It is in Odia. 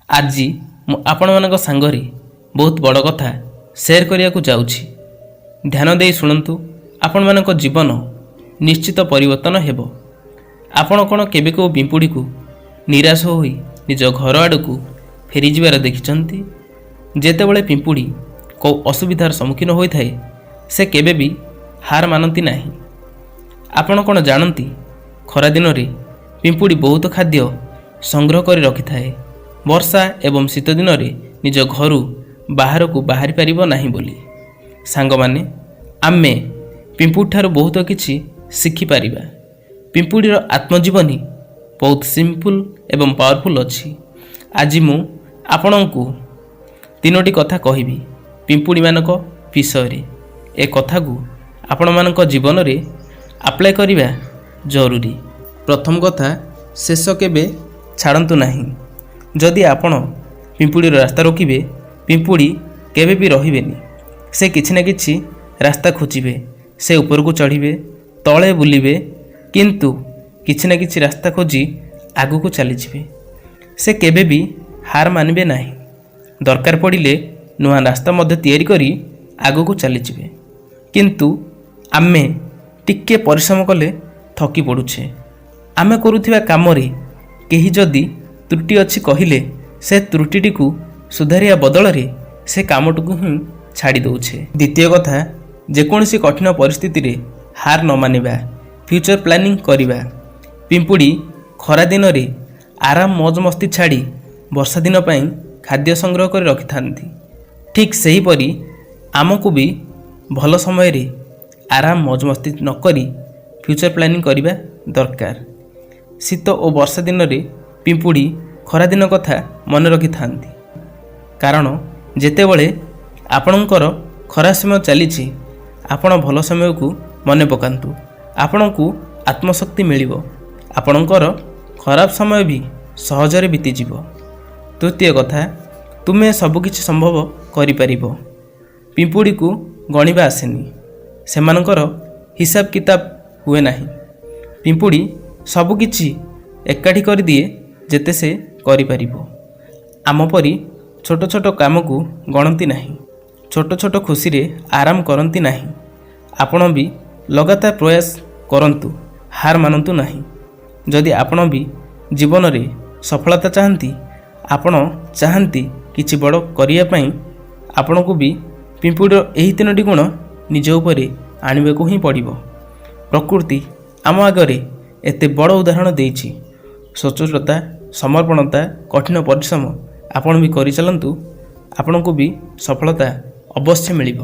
ଆଜି ମୁଁ ଆପଣମାନଙ୍କ ସାଙ୍ଗରେ ବହୁତ ବଡ଼ କଥା ସେୟାର କରିବାକୁ ଯାଉଛି। ଧ୍ୟାନ ଦେଇ ଶୁଣନ୍ତୁ, ଆପଣମାନଙ୍କ ଜୀବନ ନିଶ୍ଚିତ ପରିବର୍ତ୍ତନ ହେବ। ଆପଣ କ'ଣ କେବେ କେଉଁ ପିମ୍ପୁଡ଼ିକୁ ନିରାଶ ହୋଇ ନିଜ ଘର ଆଡ଼କୁ ଫେରିଯିବାର ଦେଖିଛନ୍ତି? ଯେତେବେଳେ ପିମ୍ପୁଡ଼ି କେଉଁ ଅସୁବିଧାର ସମ୍ମୁଖୀନ ହୋଇଥାଏ, ସେ କେବେ ବି ହାର ମାନନ୍ତି ନାହିଁ। ଆପଣ କ'ଣ ଜାଣନ୍ତି, ଖରାଦିନରେ ପିମ୍ପୁଡ଼ି ବହୁତ ଖାଦ୍ୟ ସଂଗ୍ରହ କରି ରଖିଥାଏ, ବର୍ଷା ଏବଂ ଶୀତ ଦିନରେ ନିଜ ଘରୁ ବାହାରକୁ ବାହାରି ପାରିବ ନାହିଁ ବୋଲି? ସାଙ୍ଗମାନେ, ଆମେ ପିମ୍ପୁଡ଼ିଠାରୁ ବହୁତ କିଛି ଶିଖିପାରିବା। ପିମ୍ପୁଡ଼ିର ଆତ୍ମଜୀବନୀ ବହୁତ ସିମ୍ପଲ୍ ଏବଂ ପାୱାରଫୁଲ୍ ଅଛି। ଆଜି ମୁଁ ଆପଣଙ୍କୁ ତିନୋଟି କଥା କହିବି ପିମ୍ପୁଡ଼ିମାନଙ୍କ ବିଷୟରେ। ଏ କଥାକୁ ଆପଣମାନଙ୍କ ଜୀବନରେ ଆପ୍ଲାଏ କରିବା ଜରୁରୀ। ପ୍ରଥମ କଥା, ଶେଷ କେବେ ଛାଡ଼ନ୍ତୁ ନାହିଁ। ଯଦି ଆପଣ ପିମ୍ପୁଡ଼ିର ରାସ୍ତା ରୋକିବେ, ପିମ୍ପୁଡ଼ି କେବେ ବି ରହିବେନି। ସେ କିଛି ନା କିଛି ରାସ୍ତା ଖୋଜିବେ। ସେ ଉପରକୁ ଚଢ଼ିବେ, ତଳେ ବୁଲିବେ, କିନ୍ତୁ କିଛି ନା କିଛି ରାସ୍ତା ଖୋଜି ଆଗକୁ ଚାଲିଯିବେ। ସେ କେବେ ବି ହାର ମାନିବେ ନାହିଁ। ଦରକାର ପଡ଼ିଲେ ନୂଆ ରାସ୍ତା ମଧ୍ୟ ତିଆରି କରି ଆଗକୁ ଚାଲିଯିବେ। କିନ୍ତୁ ଆମେ ଟିକିଏ ପରିଶ୍ରମ କଲେ ଥକି ପଡ଼ୁଛେ। ଆମେ କରୁଥିବା କାମରେ କେହି ଯଦି ତ୍ରୁଟି ଅଛି କହିଲେ, ସେ ତ୍ରୁଟିଟିକୁ ସୁଧାରିବା ବଦଳରେ ସେ କାମଟିକୁ ହିଁ ଛାଡ଼ି ଦେଉଛେ। ଦ୍ୱିତୀୟ କଥା, ଯେକୌଣସି କଠିନ ପରିସ୍ଥିତିରେ ହାର ନ ମାନିବା, ଫ୍ୟୁଚର୍ ପ୍ଲାନିଂ କରିବା। ପିମ୍ପୁଡ଼ି ଖରାଦିନରେ ଆରାମ ମୌଜ ମସ୍ତି ଛାଡ଼ି ବର୍ଷା ଦିନ ପାଇଁ ଖାଦ୍ୟ ସଂଗ୍ରହ କରି ରଖିଥାନ୍ତି। ଠିକ୍ ସେହିପରି ଆମକୁ ବି ଭଲ ସମୟରେ ଆରାମ ମୌଜ ମସ୍ତି ନକରି ଫ୍ୟୁଚର୍ ପ୍ଲାନିଂ କରିବା ଦରକାର। ଶୀତ ଓ ବର୍ଷା ଦିନରେ ପିମ୍ପୁଡ଼ି ଖରାଦିନ କଥା ମନେ ରଖିଥାନ୍ତି, କାରଣ ଯେତେବେଳେ ଆପଣଙ୍କର ଖରାପ ସମୟ ଚାଲିଛି, ଆପଣ ଭଲ ସମୟକୁ ମନେ ପକାନ୍ତୁ। ଆପଣଙ୍କୁ ଆତ୍ମଶକ୍ତି ମିଳିବ। ଆପଣଙ୍କର ଖରାପ ସମୟ ବି ସହଜରେ ବିତିଯିବ। ତୃତୀୟ କଥା, ତୁମେ ସବୁକିଛି ସମ୍ଭବ କରିପାରିବ। ପିମ୍ପୁଡ଼ିକୁ ଗଣିବା ଆସେନି। ସେମାନଙ୍କର ହିସାବ କିତାବ ହୁଏ ନାହିଁ। ପିମ୍ପୁଡ଼ି ସବୁକିଛି ଏକାଠି କରିଦିଏ, ଯେତେ ସେ କରିପାରିବ। ଆମ ପରି ଛୋଟ ଛୋଟ କାମକୁ ଗଣନ୍ତି ନାହିଁ। ଛୋଟ ଛୋଟ ଖୁସିରେ ଆରାମ କରନ୍ତି ନାହିଁ। ଆପଣ ବି ଲଗାତାର ପ୍ରୟାସ କରନ୍ତୁ, ହାର ମାନନ୍ତୁ ନାହିଁ। ଯଦି ଆପଣ ବି ଜୀବନରେ ସଫଳତା ଚାହାନ୍ତି, ଆପଣ ଚାହାନ୍ତି କିଛି ବଡ଼ କରିବା ପାଇଁ, ଆପଣଙ୍କୁ ବି ପିମ୍ପୁଡ଼ିର ଏହି ତିନୋଟି ଗୁଣ ନିଜ ଉପରେ ଆଣିବାକୁ ହିଁ ପଡ଼ିବ। ପ୍ରକୃତି ଆମ ଆଗରେ ଏତେ ବଡ଼ ଉଦାହରଣ ଦେଇଛି: ସଚ୍ଚୋଟତା, ସମର୍ପଣତା, କଠିନ ପରିଶ୍ରମ। ଆପଣ ବି କରିଚାଲନ୍ତୁ, ଆପଣଙ୍କୁ ବି ସଫଳତା ଅବଶ୍ୟ ମିଳିବ।